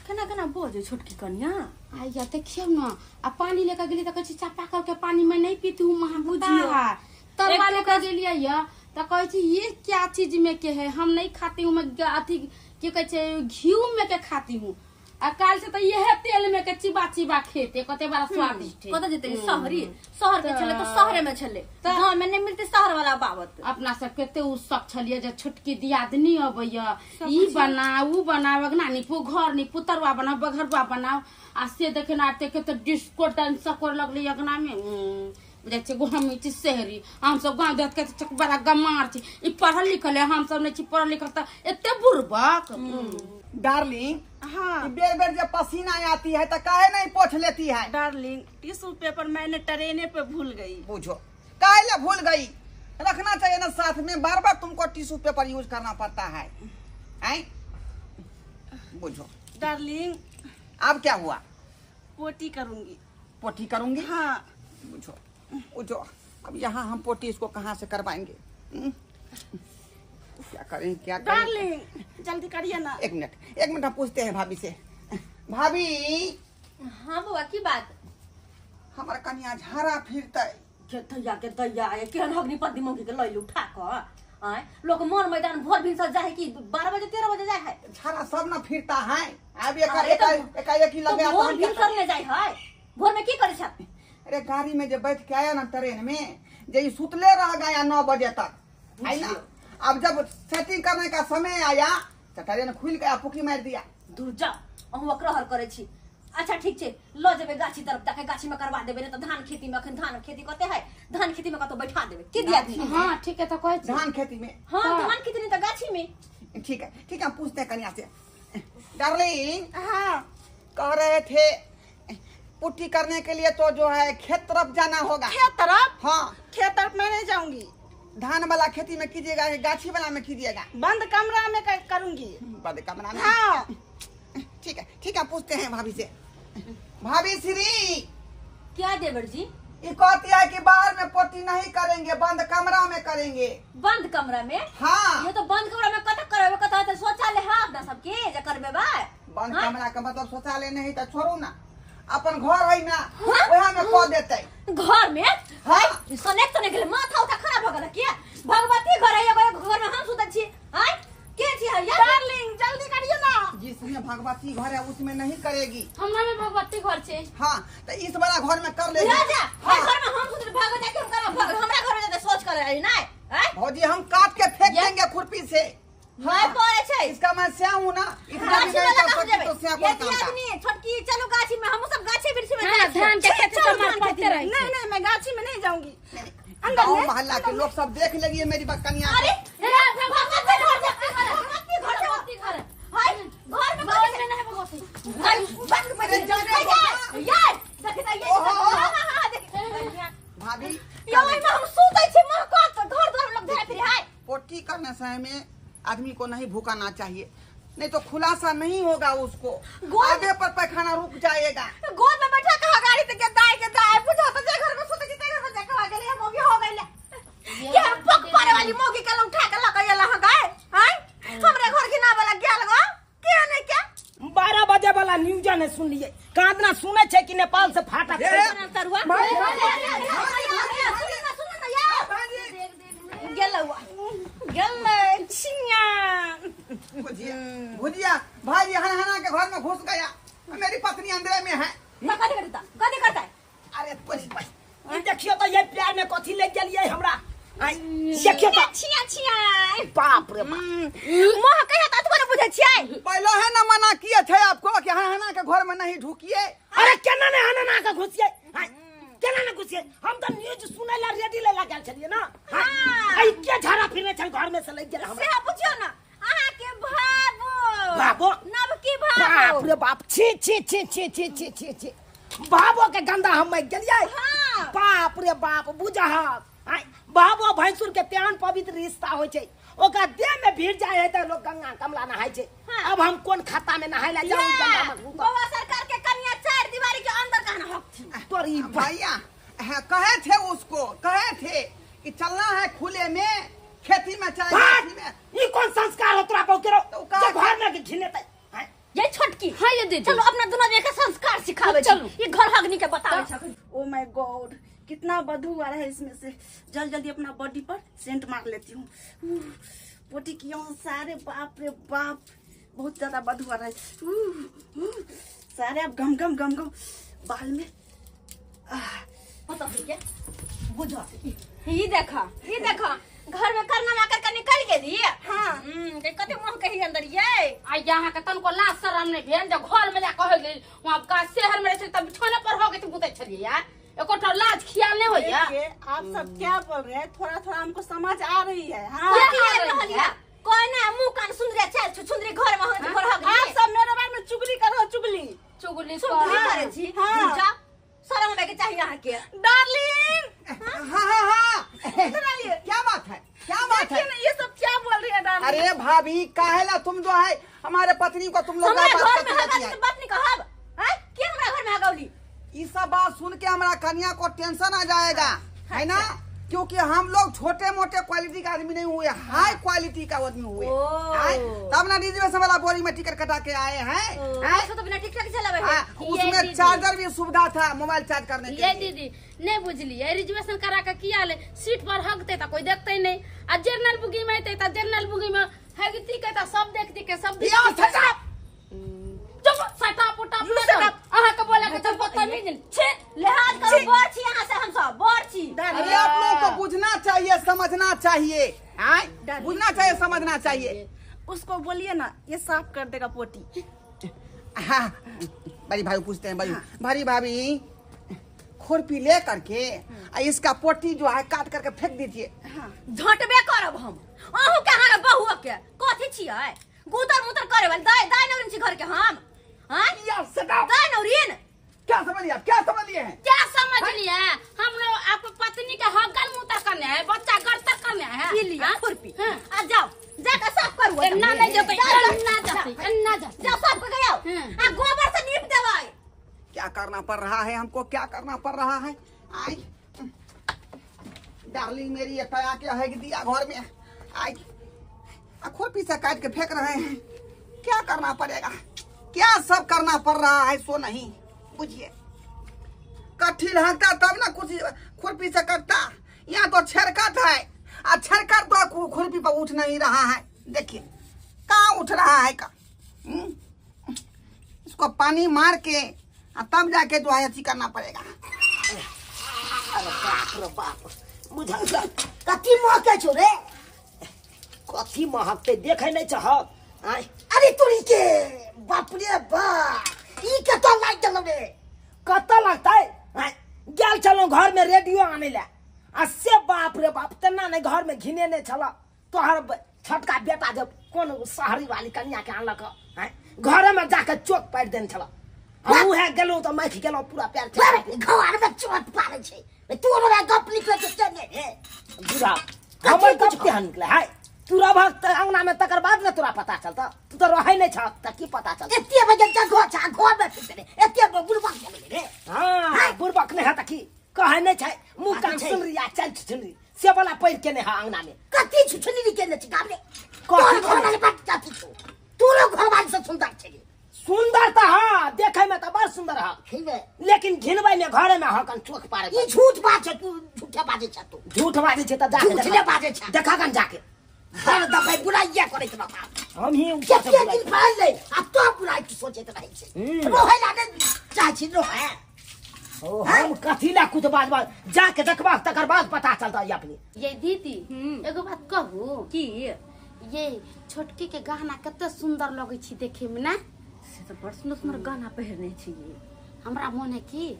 Speaker 6: केना केना बजै छोटकी कनिया?
Speaker 5: आइया देखियौ न, आ पानी लेकर गेली त कहै छै चापाकल के पानी में नहीं पीती हूँ, महकता है। तरुआ लेकर गेलियै य त कहै छै ये क्या चीज में के है, हम नहीं खाती हूँ, मैं अथी की कहै छै घी में के खाती हूँ। आ काल से त इहे तेल में के चिबा चिबा खेते कते बड़ा स्वादिष्ट है।
Speaker 6: कतऽ जेतै शहरी शहर के छलै तऽ शहरे में छलै गाँव में नहीं मिलते शहर वाला बाबत।
Speaker 5: अपना सब कते उत्सव छलियै जे छोटकी दियादनी अबैया ई बनाउ ऊ बनाउ अगना निपू घर निपू तरुआ बनाउ बघरुआ बनाउ आ से देखे ना आते के तो डिस्को डांस कर लगलै अगना में। बुझै छै हम छी शहरी हम सब गाँव देहात के तऽ बड़ा गमार छी ई पढ़ल लिखल है हम सब नहीं छी पढ़ल लिखल तऽ एते बुड़बक।
Speaker 1: डार्लिंग
Speaker 2: हाँ
Speaker 1: बेर बेर जब पसीना आती है तो काहे नहीं पोछ लेती है?
Speaker 2: डार्लिंग टिश्यू पेपर मैंने ट्रेने पे भूल गई।
Speaker 1: पूछो काहे ला भूल गई? रखना चाहिए ना साथ में, बार बार तुमको टिश्यू पेपर यूज करना पड़ता है। हैं बुझो
Speaker 2: डार्लिंग
Speaker 1: अब क्या हुआ?
Speaker 2: पोटी करूंगी।
Speaker 1: पोटी करूंगी?
Speaker 2: हाँ
Speaker 1: बुझो बुझो अब यहाँ हम पोटी इसको कहाँ से करवाएंगे? क्या करें क्या करें?
Speaker 2: डार्लिंग जल्दी करिए ना।
Speaker 1: एक मिनट हम पूछते हैं भाभी से। भाभी।
Speaker 6: हाँ बउआ की बात?
Speaker 1: हमार कन्या झाड़ा फिरते
Speaker 6: के दैया केहन हगनी पद्दी मौगी के लैलू उठा कऽ आँय लोग मन मैदान भोर भिनसर जाए कि 12 बजे 13 बजे जाए है?
Speaker 1: झाड़ा सब ना फिरता है अब एकाएक ही लगे।
Speaker 6: भोर भिनसर ने जाए है भोर में की करे छ?
Speaker 1: अरे गाड़ी में जब बैठ के आया ना ट्रेन में जे सुतले रह गया 9 बजे तक है ना। अब जब सेटिंग करने का समय आया तो ट्रेन खुल गया पुकी मार दिया।
Speaker 6: दूर जाओ अहूँ अकरहर करे छी। अच्छा ठीक छै ल जेबै गाछी तरफ जाके गाछी में करवा देबै, नहीं तो धान खेती में अखन धान खेती कते है धान खेती में कतौ बैठा देबै की दिया दी।
Speaker 5: हां ठीक है तो कहै छी
Speaker 1: धान खेती में।
Speaker 6: हां धान खेती नहीं तो गाछी में।
Speaker 1: ठीक है ठीक है हम पूछते हैं कन्या से। डार्लिंग।
Speaker 2: हाँ
Speaker 1: कह रहे थे पुट्टी करने के लिए तो जो है खेत तरफ जाना होगा।
Speaker 2: खेत तरफ?
Speaker 1: हाँ
Speaker 2: खेत तरफ मैं नहीं जाऊंगी।
Speaker 1: धान वाला खेती में कीजिएगा गाछी वाला में कीजिएगा?
Speaker 2: बंद कमरा में करूंगी।
Speaker 1: बंद कमरा में?
Speaker 2: हाँ
Speaker 1: ठीक है ठीक है पूछते हैं भाभी से। भाभी श्री।
Speaker 6: क्या देवर जी?
Speaker 1: ये कहती है कि बाहर में पोटी नहीं करेंगे बंद कमरा में करेंगे।
Speaker 6: बंद कमरा में?
Speaker 1: हाँ
Speaker 6: ये तो बंद कमरा में कतक करबे कत है शौचालय है अपना सबके जे करबे बा।
Speaker 1: बंद कमरा का मतलब शौचालय नहीं तो छोड़ू ना अपन घर है ना वहाँ में कह देते
Speaker 6: घर में।
Speaker 1: हाँ
Speaker 6: सनेक सनेक गेल माथा उठा खराब भ गेल के भगवती घर है एगो घर में हम सुतल छी। आय के छी है यार?
Speaker 2: डार्लिंग जल्दी करिए ना।
Speaker 1: जिसमें भगवती घर है उसमें नहीं करेगी।
Speaker 5: हमरा में भगवती घर छे।
Speaker 1: हाँ तो इस वाला घर में कर लेगी।
Speaker 6: राजा हाँ। घर में हम सुतल भागो जाके हम करब हमरा घर में जाके सोच कर आई ना। भौजी
Speaker 1: हम काट के फेंक देंगे खुरपी से।
Speaker 6: मैं पड़े छै
Speaker 1: इसका मैं स्या हूं ना इतना भी नहीं कर सकती तो स्या कौन काम का।
Speaker 6: आदमी छोटकी चलो गाछी में हम सब गाछी वृक्ष में
Speaker 5: हां धान के खेती सब मार पड़ते रहे।
Speaker 2: नहीं नहीं मैं गाछी में नहीं जाऊंगी।
Speaker 1: अंदर में मोहल्ला के लोग सब देख लेंगे मेरी कन्या।
Speaker 6: अरे भगवती घर भगवती घर भगवती घर हाय घर में
Speaker 5: घर में नहीं भगवती
Speaker 6: बंद मत जा यार देखि त ये हां हां देख
Speaker 1: भाभी
Speaker 6: यो ओइ में हम सुतै छी महकत घर द्वार लोग धरे फिर हाय।
Speaker 1: पोटी करने से में आदमी को नहीं भूखाना चाहिए नहीं तो खुलासा नहीं होगा उसको आगे पर पैखाना रुक जाएगा।
Speaker 6: गोद में बैठा कहा गाड़ी ते के दाई बुझो तो जे घर में सुते छी ते घर में जाके गेले हम मौगी हो गइले के पक पारे वाली मौगी के उठा के लक आयल हां गाय हाय हमरे घर के ना वाला गेल गो के ने के
Speaker 3: 12 बजे वाला न्यूज ने सुन लिए कांदना सुने छे कि नेपाल से फाटक
Speaker 6: तरुआ सुन ना यार गेलौ गेलै छिया
Speaker 1: भुजिया भुजिया भाई हना के घर में घुस गया मेरी पत्नी अंदर में है।
Speaker 6: कथी करता कथी करता?
Speaker 1: अरे बस बस
Speaker 3: देखियो तो ये प्यार में कथी ले गेलिए हमरा। आई देखियो तो
Speaker 6: छिया छिया
Speaker 3: बाप रे बाप
Speaker 6: मोह कहे त अतबो ने बुझै छियै।
Speaker 1: पहले है ना मना किए थे आपको कि हना के घर में नहीं ढुकिए।
Speaker 3: अरे केना ने हना के घुसिए केना ने घुसिए हम तो न्यूज सुनै ला रेडी ले ला गेल छलिए ना। हां आई के झाड़ा फिरने छल घर में से ले गेल हमरा
Speaker 6: से बुझियो ना अहाँ के भाबो
Speaker 3: भाबो
Speaker 6: नबकी भाबो
Speaker 3: बाप रे बाप छी छी छी छी छी छी छी छी बाबो के गंदा हम मर गेलियै।
Speaker 6: हां
Speaker 3: बाप रे बाप बुझहक बाबो भैंसुर के त्यान पवित्र रिश्ता होय छै ओकरा देह में भीड़ जाय है त लोग गंगा कमला नहाय छै। अब हम कोन खाता में नहाय ला जाऊ गंगा में?
Speaker 6: बाबा सरकार के कन्या चार दीवारी के अंदर कहना हक थी
Speaker 3: तोरी
Speaker 1: भैया कहे थे उसको कहे थे कि चलना है खुले में खेती में चाहे गाछी में।
Speaker 3: ई कौन संस्कार हो तोरा बहु के रो जे घर में घिनेतै
Speaker 6: ये छोटकी।
Speaker 5: हां ये दीदी
Speaker 6: चलो अपना दोनों के संस्कार सिखावे
Speaker 5: चलो
Speaker 6: ये घर हगनी के बतावे छ।
Speaker 2: ओ my God कितना बदबू आ रहा है इसमें से। जल्दी जल्दी अपना बॉडी पर सेंट मार लेती हूँ। पोटी किया हूँ सारे बाप रे बाप बहुत ज्यादा बदबू आ रहा है। सारे अब गम गम गम गम बाल में।
Speaker 6: बुझो ये देखा, ये देखा घर में करना माकर के निकल गेली। हां कते मुंह कही अंदर ये
Speaker 5: आ यहाँ के तनको लाज शरम नहीं भेल जब घर में जा कह गेल वहां का शहर में रहे तब बिछौना पर हो गए तुम गुतै छलिए यार, एको ठो लाज ख्याल नहीं होइया।
Speaker 2: आप सब क्या बोल रहे हैं, थोड़ा थोड़ा हमको समझ आ रही है। हां
Speaker 6: कोई ना मुंह कान सुंदरी चल सुंदरी घर में हो घर हो
Speaker 2: आप सब मेरे बारे में चुगली करो, चुगली
Speaker 5: चुगली
Speaker 6: चुगली करे छी। हां शरम होबे के चाहिए यहाँ के।
Speaker 2: डार्लिंग
Speaker 1: हाँ हाँ हाँ क्या बात है, क्या बात है,
Speaker 2: ये सब क्या बोल रही है डार्लिंग?
Speaker 1: अरे भाभी काहेला तुम जो है हमारे पत्नी को तुम लोग
Speaker 6: बात नहीं कहब के हमरा घर में हगौली।
Speaker 1: ये सब बात सुन के हमारा कन्या को टेंशन आ जाएगा है ना, क्योंकि हम लोग छोटे मोटे क्वालिटी का आदमी नहीं हुए, हाई क्वालिटी का आदमी हुए, तब ना रिजर्वेशन वाला बोरी में टिकट कटा के आए हैं।
Speaker 6: तो बिना टिकट के चलावे है,
Speaker 1: उसमें चार्जर भी सुविधा था मोबाइल चार्ज करने के
Speaker 5: लिए। दीदी नहीं बुझलिए, रिजर्वेशन करा के किया ले सीट पर हगते त कोई देखते नहीं, आ जनरल बुगी में आते त जनरल बुगी में हगती के त सब देखती के सब चुप सटा पुटा अहाँ के बोले के त बदतमीज छे
Speaker 6: लिहाज करू बड़ छी यहाँ से, हम सब बड़ छी।
Speaker 1: अरे आप लोगों को बुझना चाहिए, समझना चाहिए, बुझना चाहिए, समझना चाहिए।
Speaker 2: उसको बोलिए ना ये साफ कर देगा पोटी।
Speaker 1: हाँ बड़ी भाभी पूछते हैं, बड़ी भारी भाभी खुरपी ले करके इसका पोटी जो है काट करके फेंक दीजिए।
Speaker 6: झटबे करब हम अहू के हमारा बहु के कथी छियै गुतर मुतर करे वाली दाय दाय नौरिन छी घर के हम। हां दाय नौरिन
Speaker 1: क्या समझ लिया, क्या समझ लिए हैं,
Speaker 5: क्या समझ लिए हम लोग आपको पत्नी के हगल मुतर करने है, बच्चा गरतर करने है।
Speaker 6: ई लिया खुरपी आ जाओ जाके साफ करू।
Speaker 5: ना नहीं जतै, ना जतै, ना जतै,
Speaker 6: जाओ साफ कर के आओ आ गोबर से नीप देबै।
Speaker 1: क्या करना पड़ रहा है हमको, क्या करना पड़ रहा है। आई डार्लिंग मेरी एक आके है दिया घर में, आई खुरपी से काट के फेंक रहे हैं। क्या करना पड़ेगा, क्या सब करना पड़ रहा है सो नहीं बुझिए। कठिन हकता तब ना कुछ खुरपी से कटता, यहाँ तो छेरकट है आ छेरकट तो खुरपी पर उठ नहीं रहा है। देखिए कहाँ उठ रहा है का, इसको पानी मार के तब जाके जो है अथी करना पड़ेगा।
Speaker 3: अरे बाप रे बाप बुझल कथी महकै छौ रे, कथी महकते देखै नहीं चाहत।
Speaker 7: अरे तोरी के बाप रे बाप ई कतऽ लागि गेलौ रे,
Speaker 3: कतऽ लगतै। गेल छलहुँ घर में रेडियो आनै लए आ से बाप रे बाप तेना नहीं घर में घिनेने छल तोहर छोटका बेटा जब कोन शहरी वाली कनिया के आनलक घरे में जाके चोक पारि देने छल। उहे गेलहुँ तऽ मखि गेलहुँ पूरा पैर
Speaker 7: घर में चोट पारै छै तोरो गप निकलै छै रे
Speaker 3: बुझा हमर गप केहन निकलै है। तू रहबहक तऽ अंगना में तकर बाद ने तोरा पता चलता, तू तऽ रहै नहीं छह तऽ की पता चलता।
Speaker 7: एते बजे जगह छ घर में फिर रे एते बुड़बक भऽ गेलै रे।
Speaker 3: हां बुड़बक नहीं है तऽ की कहै नहीं छै मुंह कान सुनरी आ चल छुछुनरी से वाला पैर के नहीं है अंगना में।
Speaker 7: कथी छुछुनरी केने छै गाम रे, तोर घर वाले बात जाति छौ, तोरो घर वाले से सुंदर छै।
Speaker 3: सुंदर तऽ हां देखै में तऽ बड़ सुंदर है, लेकिन घिनबै में घरे में हकन चोख पारे।
Speaker 7: ई झूठ बात छै, तू झूठे बाजै छ, तू
Speaker 3: झूठ बाजै छै तऽ जाके
Speaker 7: झूठ ने बाजै छ,
Speaker 3: देखा कन जाके
Speaker 7: हर दफे बुराइया करैत रहता।
Speaker 3: हम ही ऊपर से
Speaker 7: कते दिन पढ़लै आ तो बुराइ सोचैत रहै छै, रहै ला नै चाहै छी रहै।
Speaker 3: ओ हम कथी ला कुछ बात बात जाके देखबा तकर बाद पता चलता अपने।
Speaker 5: ये दीदी एगो बात कहू
Speaker 6: की
Speaker 5: ये छोटकी के गहना कते सुंदर लगै छी देखे में ना,
Speaker 6: से तो बड़ सुंदर सुंदर गहना पहिरने छी।
Speaker 5: हमरा मन है कि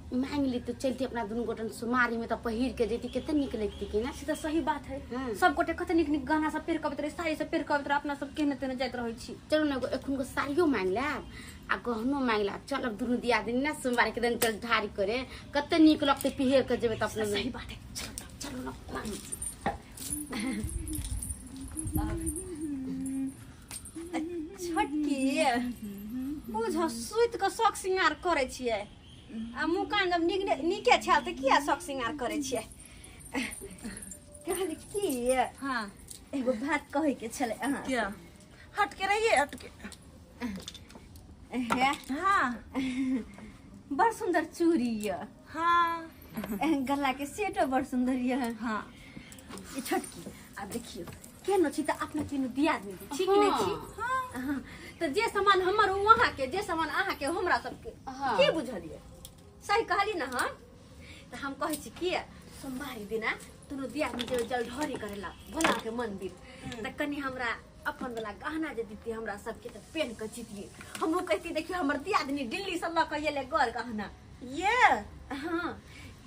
Speaker 5: मांग ली तो चलती अपना दुनू गोटन सुमारी में तो पहिर के जैती कते निक लगती की ना।
Speaker 6: से तो सही बात है, सब गोटे कते निक निक गहना सब पहिर के अबैत रहे, साड़ी सब पहिर के अबैत रहे, अपना सब केहने तेहने जाइत रहै छी।
Speaker 5: चलू ना एखन को साड़ियो मांग लेब आ गहनो मांग लेब, चलब दुनू दियादिनी ना सोमवार के दिन चल ढारी करे कते निक लगते पहिर के जेबै त अपना।
Speaker 6: सही बात है, चलो चलो ना। छोटकी बुझ सुति के शौक श्रृंगार करै छियै आ मुँह कान जब नीक नीके छल तऽ किया शौक श्रृंगार करै छियै। कहली की
Speaker 2: हाँ
Speaker 6: एगो बात कहै के छलै अहाँ।
Speaker 2: क्या हट के रहिए, हट के
Speaker 6: हे।
Speaker 2: हाँ
Speaker 6: बड़ सुंदर चूड़ी य।
Speaker 2: हाँ
Speaker 6: गला के सेटो बड़ सुंदर य।
Speaker 2: हाँ
Speaker 6: ई छोटकी आ देखियो केनो छी त अपना तीनू दियादनी ठीक नै छी।
Speaker 2: हाँ
Speaker 6: हाँ, तऽ जे सामान हमर ओ अहाँके, जे सामान अहाँके हमरा सबके।
Speaker 5: हाँ।
Speaker 6: की बुझलियै? सही कहली ना हम? तऽ हम कहै छी कि सोमवारी दिना दुनू दियादनी जेबै जलढरी करेला भोला के मंदिर, तऽ कनि हमरा अपन वाला गहना जे दितियै हमरा सबके तऽ पेन के जितियै। हमहूँ कहती देखियौ हमर दियादनी दिल्ली से लऽ के एलै गर गहना।
Speaker 2: ये
Speaker 6: हाँ,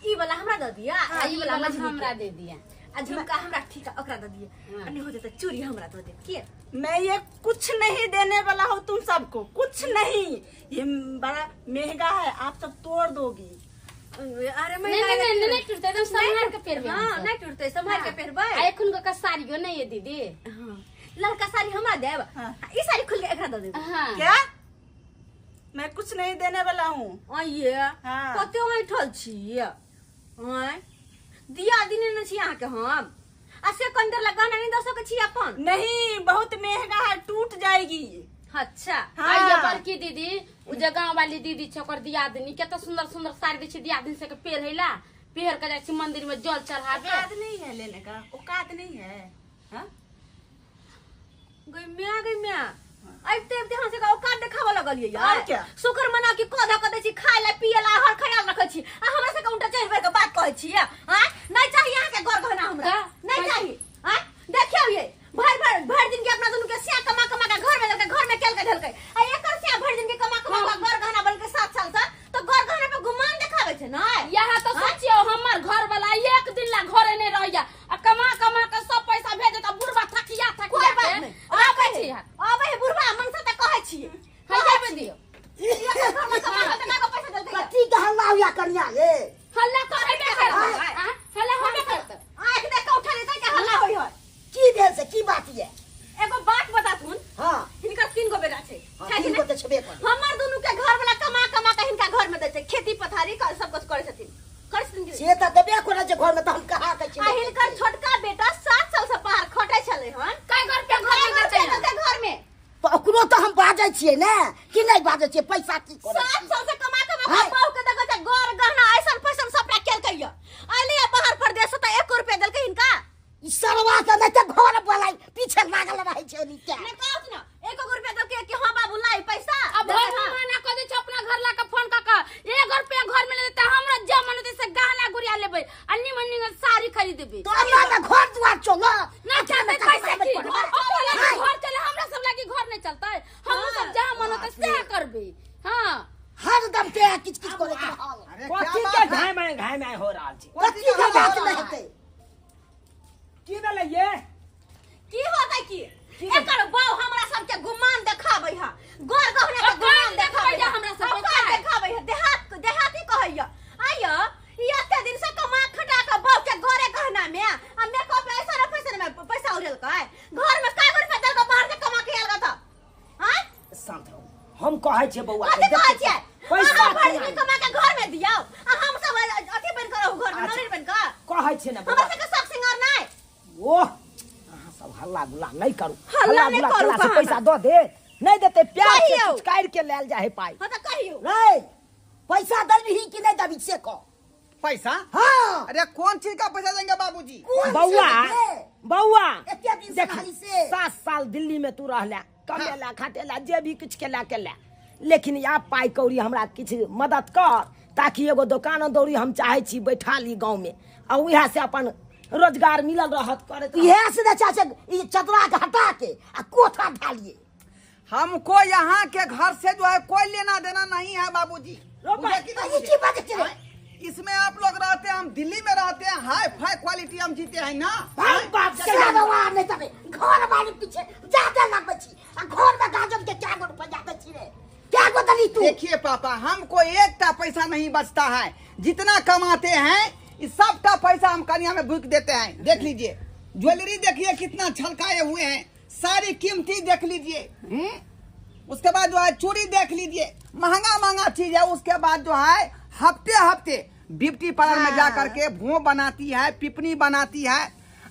Speaker 6: ई वाला हमरा दऽ दिअ आ ई
Speaker 5: ई
Speaker 6: वाला
Speaker 5: वाला
Speaker 6: मझली के।
Speaker 5: हमरा दे दिया।
Speaker 6: आ झुमका हमरा ठीक है, ओकरा दऽ दिअ।
Speaker 5: हाँ।
Speaker 6: आ नहि हो जेतै चूड़ी हमरा दऽ देब के।
Speaker 2: मैं ये कुछ नहीं देने वाला हूँ तुम सबको, कुछ नहीं। ये बड़ा महंगा है, आप सब तोड़ दोगी।
Speaker 6: अरे
Speaker 5: नहीं नहीं नहीं नहीं टूटते, एकदम संभाल के पहिरबै
Speaker 6: हाँ,
Speaker 5: हमसब।
Speaker 6: नहीं टूटते, संभाल के पहिरबै।
Speaker 5: आ एखुन के साड़ियो नहीं है दीदी।
Speaker 6: हाँ, ललका साड़ी हमरा देब।
Speaker 2: हाँ।
Speaker 6: आ ई साड़ी खोल के एकरा दऽ देब।
Speaker 5: हाँ।
Speaker 2: क्या? मैं कुछ नहीं देने वाला हूँ।
Speaker 6: आइए।
Speaker 2: हाँ।
Speaker 6: कते ऐठल छी? आँय, दिया दिने ने छी अहाँके हम, आ से कनि देर ला गहना नहि दऽ सकै छी अपन?
Speaker 2: नहीं, बहुत महंगा है, टूट जाएगी।
Speaker 6: अच्छा।
Speaker 2: हाँ।
Speaker 5: आइए बड़की दीदी, उ जे गाँव वाली दीदी छै ओकर दियादनी कते सुंदर सुंदर साड़ी दै छै दियादनी सबके पहिरैला, पहिर के जाइ छै मंदिर में जल चढ़ाबे।
Speaker 2: औकात नहीं है लेने का, औकात नहीं है। हाँ?
Speaker 6: गई म्या, गई म्या, आबिते आबिते अहाँ सबके औकात देखाबऽ लगलियै यार।
Speaker 2: और क्या?
Speaker 6: शुक्र मना कि कऽ धऽ कऽ दै छी खाय ला पियै ला, हर ख्याल रखै छी, आ हमरा सबके उल्टा चढ़ि बढ़ि कऽ बात कहै छी। आँय, नहि चाही अहाँके गर गहना हमरा,
Speaker 5: का?
Speaker 6: नहि चाही। आँय, देखियौ ये भरि भरि भरि दिन के अपना दुनू के स्या कमा कमा के घर में देलकै, घर में केलकै धलकै, आ एकर स्या भरि दिन के कमा कमा के गर गहना बनेलकै 7 साल से, तऽ गर गहना पे गुमान देखाबै छै नै?
Speaker 5: यहाँ तो सोचियो हमर घर वाला एक दिन ला घरे नहीं रहैया, आ कमा कमा के सब पैसा भेज देता बुढ़बा थकिया थकिया
Speaker 6: कोई बात
Speaker 5: के।
Speaker 6: नहीं।
Speaker 5: राखै छी हाथ।
Speaker 6: आबै है बुढ़बा मनसा तऽ कहै छी।
Speaker 5: हँ, जाबे दियौ।
Speaker 6: एकर घर में कमा कऽ केना कऽ पैसा देलकै?
Speaker 7: कथी के हल्ला हुआ कनिया ये?
Speaker 5: हल्ला तो हेबे करतै। आँ, हल्ला होबे करतै।
Speaker 6: आँखि देख कऽ उठल हेतै कि हल्ला होइ है?
Speaker 7: की भेल से, की बात ये?
Speaker 6: एगो बात बताथुन।
Speaker 7: हाँ।
Speaker 6: हिनकर 3 गो बेटा छै।
Speaker 7: हाँ,
Speaker 6: छै कि
Speaker 7: 3 गो
Speaker 6: नहि?
Speaker 7: तऽ छेबे करै।
Speaker 6: हमर दुनू के घर वाला कमा कमा के हिनका घर में दै छै, खेती पथारी सब कुछ करै छथिन, करै छथिन कि नहि?
Speaker 7: से तऽ देबे करै छै घर में, तऽ हम कहाँ के छी?
Speaker 6: आ हिनकर छोटका बेटा 7 साल से बाहर खटै छलै हन।
Speaker 5: कै घर पे घर में देतै हन?
Speaker 6: देतै घर में।
Speaker 7: तऽ ओकरो तऽ हम बाजै छियै ने कि नहि बाजै छियै? पैसा की करै
Speaker 6: 7
Speaker 7: छियै?
Speaker 6: साल से कमा कमा के
Speaker 7: हाँ।
Speaker 6: बहू के देखै छै गर गहना ऐसन फैसन सबटा केलकै य। अइलै या बाहर परदेश से तऽ 1 रुपया देलकै हिनका।
Speaker 7: ई सरवा के नहि तऽ घर बोलाइ पीछे लागल रहै छै ओनी के।
Speaker 6: नहि कहत न, 1 रुपया देलकै कि हाँ बाबू लाई पैसा।
Speaker 5: अब
Speaker 6: देलकै
Speaker 5: हम
Speaker 6: हाँ।
Speaker 5: मना कऽ दै छै अपना घर ला के फोन कऽ कऽ, 1 रुपया घर में ले देतै, हमरा जे मन हेतै से गहना गुड़िया लेबै आ निमन निमन साड़ी खरीदबै।
Speaker 7: तो अपना तऽ घर दुआर चलो।
Speaker 5: ना चलतै कैसे की?
Speaker 7: घर
Speaker 5: अपना लागी
Speaker 7: हाँ।
Speaker 5: घर चले, हमरा सब लागी घर नहीं चलतै, हमहूँ सब जहाँ मन होतै सएह करबै। हाँ।
Speaker 7: हरदम ते किच किच करे के रहल।
Speaker 1: अरे क्या
Speaker 3: कथी
Speaker 1: बात
Speaker 3: के
Speaker 1: है?
Speaker 3: घाय माय घाय माय हो रहल छै?
Speaker 7: कथी के बात नहि हेतै?
Speaker 3: की भेलै ये?
Speaker 6: की होतै की? एकर बाउ हमरा सबके गुमान देखाबै है, गोर गहना के
Speaker 5: औकात
Speaker 6: गुमान देखाबै
Speaker 5: देखबै
Speaker 6: है,
Speaker 5: हमरा सबके,
Speaker 6: औकात
Speaker 5: औकात।
Speaker 6: देखाबै है, देहाती कहैया। आइयो, ई एते दिन से कमा खटा के बाउ के गोरे गहना में आ मेकअप ऐसा न पैसा में पैसा उड़ेलकै, घर में का रुपया देलकै बाहर से कमा के आयल त? हाँ?
Speaker 3: शांत रहू, हम कहै छियै बौआ के,
Speaker 6: कथी कहै
Speaker 3: देखियौ,
Speaker 6: छियै?
Speaker 3: पैसा
Speaker 6: अहाँ भरि
Speaker 3: केना
Speaker 6: दिन कमा के घर में दियौ आ हम सब अथी बनि कऽ रहू घर में,
Speaker 3: अच्छा।
Speaker 6: नौरी बनि कऽ।
Speaker 3: कहै छियै ने
Speaker 6: हमरा
Speaker 3: बौआ।
Speaker 6: सबके शौक सिंगार नहि।
Speaker 3: ओह, अहाँ सब हल्ला गुल्ला नहि करू।
Speaker 6: हल्ला
Speaker 3: हल्ला
Speaker 6: नहि
Speaker 3: गुल्ला
Speaker 6: करू
Speaker 3: केला से
Speaker 6: कहाँ?
Speaker 3: पैसा दऽ दे, नहि देतै प्यार से
Speaker 6: कहियौ।
Speaker 3: किछु काटि के लायल जाइ है पाइ।
Speaker 6: हाँ तऽ कहियौ।
Speaker 7: नहीं, पैसा देबही कि नहीं देबही से कह।
Speaker 1: पैसा?
Speaker 7: हाँ।
Speaker 1: अरे कौन चीज का पैसा देंगे बाबूजी?
Speaker 7: कौन
Speaker 3: बौआ,
Speaker 7: चीज के?
Speaker 3: बौआ,
Speaker 7: एते दिन से
Speaker 3: देख,
Speaker 7: खाली से।
Speaker 3: 7 साल दिल्ली में तू रहला, कमेला खटेला जे भी किछु केला केला, लेकिन या पाइ कौड़ी हमरा किछु मदद कर ताकि एगो दोकान दौरी हम चाहै छी बैठा ली गाँव में, आ उएह से अपन रोजगार मिलल रहत करैत रहत।
Speaker 7: इएह से ने चाहे ई चतरा के हटा के आ कोठा ढालिए।
Speaker 1: हमको यहाँ के घर से जो है कोई लेना देना नहीं है बाबूजी।
Speaker 3: रोपा।
Speaker 1: बुझे कि नहीं
Speaker 7: ई की बात छै?
Speaker 1: हाँ? इसमें आप लोग रहते हैं, हम दिल्ली में रहते हैं, हाई फाई क्वालिटी हम जीते हैं ना।
Speaker 3: बाप बाप के
Speaker 7: सरवा नहीं तबे घर वाले पीछे ज्यादा लगबै छी, आ घर में गाजर के क्या गो रुपया दै छी रे? क्या गो दली तू?
Speaker 1: देखिए पापा, हमको एकटा पैसा नहीं बचता है, जितना कमाते हैं इस सबका पैसा हम कनिया में भूख देते हैं। देख लीजिए ज्वेलरी देखिए कितना छलकाए हुए हैं, सारी कीमती देख लीजिए। उसके बाद जो है चूड़ी देख लीजिए, महंगा महंगा चीज है। उसके बाद जो है हफ्ते हफ्ते ब्यूटी पार्लर में जा करके भों बनाती है, पिपनी बनाती है,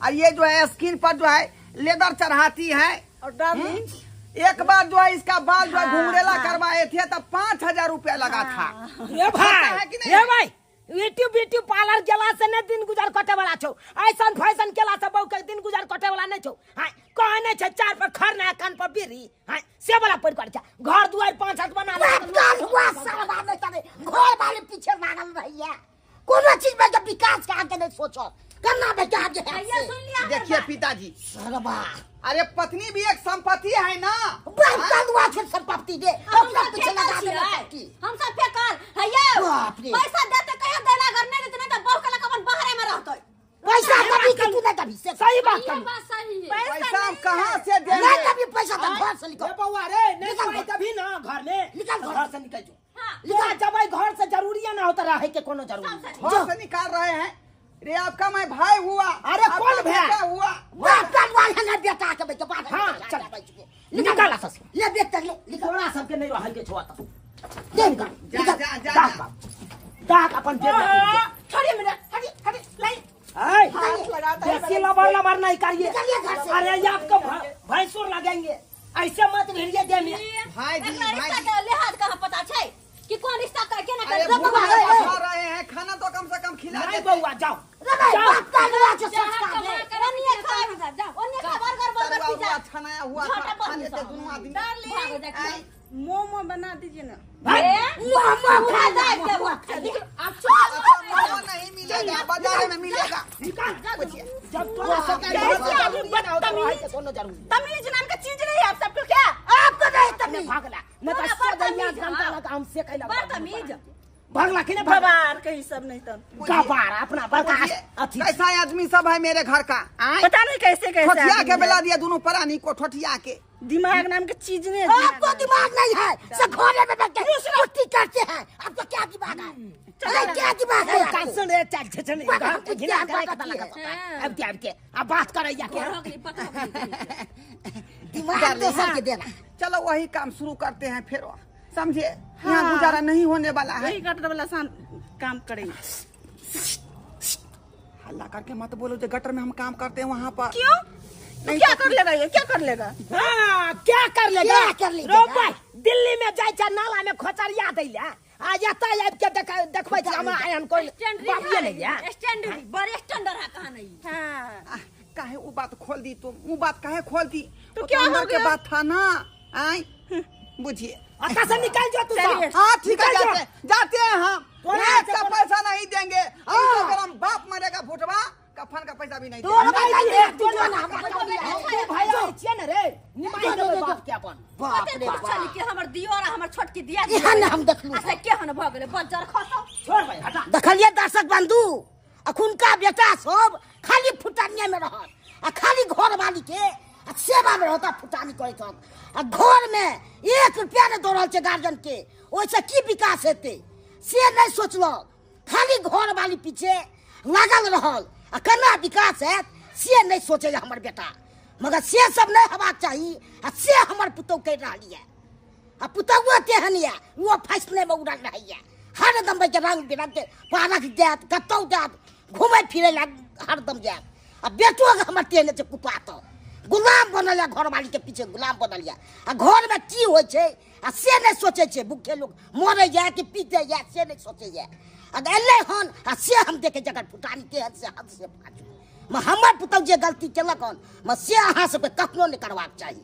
Speaker 1: और ये जो है स्किन पर जो है लेदर चढ़ाती है।
Speaker 2: और डार्लिंग
Speaker 1: एक बार जो है इसका बाल जो है घुंघरेला करवाए थे तब 5000 रुपया लगा था।
Speaker 3: रे भाई,
Speaker 1: है कि नहीं?
Speaker 3: रे भाई, यूट्यूब ब्यूटी पार्लर गेला से नहीं दिन गुजर कटे वाला छौ ऐसन फैशन केला से बहु के दिन गुजर कटे वाला नहीं छौ। हां कहने छै चार पर खरना कान पर बीड़ी हां से वाला पड़ कर छै घर दुआर 5 हाथ बना ले
Speaker 7: बाप हुआ सरवा नहीं करे घर वाले पीछे लागल रहिए कोनो चीज में जब विकास के आगे नहीं सोचो करना बेटा आगे है।
Speaker 6: सुन लिया
Speaker 1: देखिए पिताजी
Speaker 7: सरवा
Speaker 1: अरे पत्नी भी एक संपत्ति है ना
Speaker 7: बाप का संपत्ति दे अपना पीछे लगा दे
Speaker 6: हम सब फेकल हैया पैसा देते कहियो देला घर नहीं देते नहीं तो बहु के लकवन बाहरे में रहतै
Speaker 7: पैसा कभी के तू नहीं कभी से
Speaker 3: सही बात
Speaker 5: ये बात सही है।
Speaker 1: पैसा हम कहां से देंगे
Speaker 7: नहीं कभी पैसा तो घर से निकल
Speaker 3: बउआ रे नहीं पाई तभी ना घर में
Speaker 7: निकल
Speaker 3: घर से निकल जो निकल जब घर से जरूरी ना होता रहे के कोनो जरूरी
Speaker 1: घर से निकाल रहे हैं रे आपका मैं भाई हुआ।
Speaker 3: अरे कौन भाई
Speaker 1: हुआ
Speaker 7: बाप का वाला ना बेटा के बेटा बाहर।
Speaker 3: हां चल निकाल सस
Speaker 7: ले बेटा ले
Speaker 3: तोरा सब के नहीं रहल के छुआ त
Speaker 7: दे निकाल
Speaker 1: जा जा जा
Speaker 3: दाग अपन जेब
Speaker 2: छोड़िए मेरा हटी हटी लाई
Speaker 3: ए
Speaker 2: हाथ लगाता है
Speaker 3: बेसी लबर लबर नहीं करिए। अरे ये आपको भैंसुर लगेंगे ऐसे मत भिड़िए दे में
Speaker 1: भाई जी
Speaker 6: रिश्ता के लिहाज कहां पता छै कि कौन रिश्ता का केना
Speaker 1: अरे
Speaker 6: कर
Speaker 1: भूख में खा रहे हैं खाना तो कम से कम खिला
Speaker 3: नहीं
Speaker 1: दे
Speaker 3: बउआ जाओ
Speaker 7: रे बाप का लुआ के संस्कार
Speaker 6: ओनिए खा जाओ ओनिए खा बर्गर बर्गर पिज्जा
Speaker 1: छनाया हुआ था खा लेते दोनों आदमी।
Speaker 2: डार्लिंग मोमो बना दीजिए ना।
Speaker 7: मोमो खा जाए
Speaker 2: आप चुप
Speaker 1: मोमो नहीं मिलेगा बाजार में मिलेगा।
Speaker 3: निकाल जब तोरा सब
Speaker 2: कैसे आदमी बदतमीज तमीज नाम का चीज नहीं है आप सबको क्या
Speaker 7: आपको नहीं तमीज
Speaker 3: भागला न तो सदैया जनता लग हम से कैला
Speaker 6: बदतमीज
Speaker 3: भागला कि नहीं
Speaker 2: गवार कहीं सब नहीं तो
Speaker 3: गवार अपना बड़का अथी
Speaker 1: कैसा आदमी सब है मेरे घर का
Speaker 2: पता नहीं कैसे कैसे
Speaker 1: ठोठिया के बेला दिया दोनों प्राणी को ठोठिया के
Speaker 2: दिमाग नाम के चीज नहीं है।
Speaker 7: आपको दिमाग नहीं है सब घोड़े में बैठ के कुश्ती करते हैं आपको क्या दिमाग है? अरे क्या दिमाग है आपको?
Speaker 3: सुन रे चल चल घिना करे पता लगा अब के अब के अब बात करैया के
Speaker 7: दिमाग दोसर के देना।
Speaker 1: चलो वही काम शुरू करते हैं फिर समझे यहाँ गुजारा नहीं होने वाला है
Speaker 2: वही गटर वाला काम करेंगे।
Speaker 1: हल्ला करके मत बोलो जो गटर में हम काम करते हैं वहाँ पर।
Speaker 2: क्यों तो क्या कर लेगा ये क्या कर लेगा?
Speaker 3: हाँ, क्या कर लेगा
Speaker 7: क्या कर लेगा?
Speaker 3: दिल्ली में जाय छै नाला में खोचरिया दै ले आ एतय आबि के देखबै छै हमरा एहन कोई बापिए नहीं है।
Speaker 6: स्टैंडर्ड बड़े स्टैंडर्ड है कहां नहीं।
Speaker 2: हां
Speaker 1: काहे वो बात खोल दी तुम वो बात काहे खोल दी?
Speaker 2: तो क्या हो
Speaker 1: के बात था ना आई बुझिए
Speaker 3: अच्छा से निकल जो तू सब।
Speaker 1: हां ठीक है जाते जाते हैं हम एक का पैसा नहीं देंगे अगर हम बाप मरेगा भुटवा कफन का पैसा भी नहीं देंगे।
Speaker 3: तू भाई छिए न रे निमाई देबै बाप के अपन
Speaker 7: बाप रे
Speaker 6: बाप के हमर दियो और हमर छोटकी दिया
Speaker 7: एहन हम देखलु
Speaker 6: अच्छा केहन भ गेलै बज्जर खसौ
Speaker 3: छोड़ भाई हटा।
Speaker 7: देखलिए दर्शक बंधु अखुनका बेटा सब खाली फुटानिया में रहत आ खाली घर वाली के आ सेवा में रहता फुटानी करैत रहत आ घर में 1 रुपया नहीं दऽ रहल छै गार्जियन के ओहिसँ की विकास हेतै से नहीं सोचलक खाली घर वाली पीछे लागल रहल आ केना विकास हैत से नहीं सोचैए हमर बेटा मगर से सब नहीं हेबाक चाही आ से हमर पुतहु करि रहल यऽ आ पुतहुओ तेहन यऽ ओ फैशनेमे उड़ल रहैए हरदम रंग बिरंग के पार्क जायत कतहु जायत घूमै फिरै लए हरदम जायत आ बेटो हमर तेहने छै कुपात गुलाम बनल यऽ घरवाली के पीछे गुलाम बनल यऽ आ घरमे की होइ छै आ से नहीं सोचै छै भूखे लोग मरैए कि पीटैए से नहीं सोचैए आ एलै हन आ से हम देखै जकर फुटानी तेहन से हद से फाजू हमर पुतहु जे गलती केलक हन से अहाँ सबके कखनो नहि करबाक चाही।